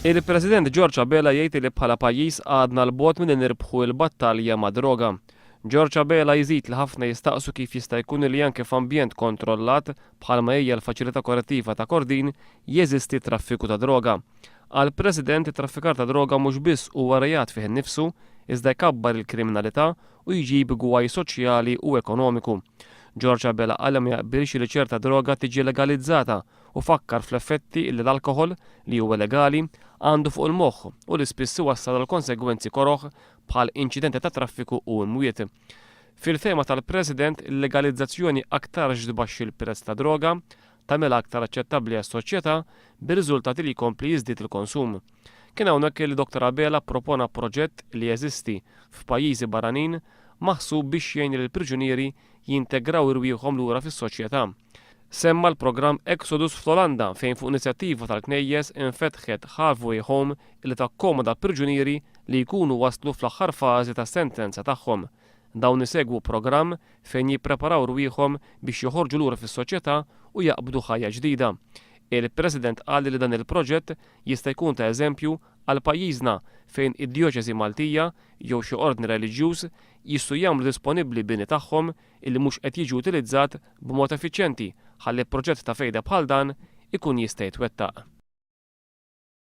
Il-President George Abela jgħid li bħala pajjiż għadna 'l bogħod milli nirbħu l-battalja mad-droga. George Abela jżid li ħafna jistaqsu kif jista' jkun li anke f'ambjent kontrollat bħalma hija l-Faċilità Korrettiva ta' Kordin jeżisti traffiku ta' droga. Għall-President it-traffikar ta' droga mhux biss huwa reat fih innifsu iżda jkabbar il-kriminalità u jġib gwaj soċjali u ekonomiku. George Abela qal li ma jaqbilx li ċerta droga tiġi legalizzata u fakkar fl-effetti li l-alkoħol, li huwa legali, għandu fuq il-moħħ u li spiss iwassal għal konsegwenzi koroh bħal inċidenti tat-traffiku u imwiet. Fil-fehma tal-President, il-legalizzazzjoni aktarx tbaxxi l-prezz tad-droga, tagħmilha aktar aċċettabbli għas-soċjetà, bir-riżultat li jkompli jiżdied il-konsum. Kien hawnhekk li Dottor Abela ppropona proġett li jeżisti f'pajjiżi barranin maħsub biex jgħin lill-priġunieri jintegraw irwieħhom lura fis-soċjetà. Semma l-programm Exodus fl-Olanda fejn fuq inizjattiva tal-knejjes infetħet Halfway Home li takkomoda priġunieri li jkunu waslu fl-aħħar fażi tas-sentenza tagħhom. Dawn isegwu programm fejn jippreparaw rwieħhom biex joħorġu lura fis-soċjetà u jaqbdu ħajja ġdida. Il-President qal li dan il-proġett jista' jkun ta' eżempju għal pajjiżna fejn id-djoċesi Maltija jew xi ordni reliġjuż jistgħu jagħmlu disponibbli bini tagħhom illi mhux qed jiġi utilizzat b'mod effiċjenti ħalli proġett ta' fejda bħal dan ikun jista' jitwettaq.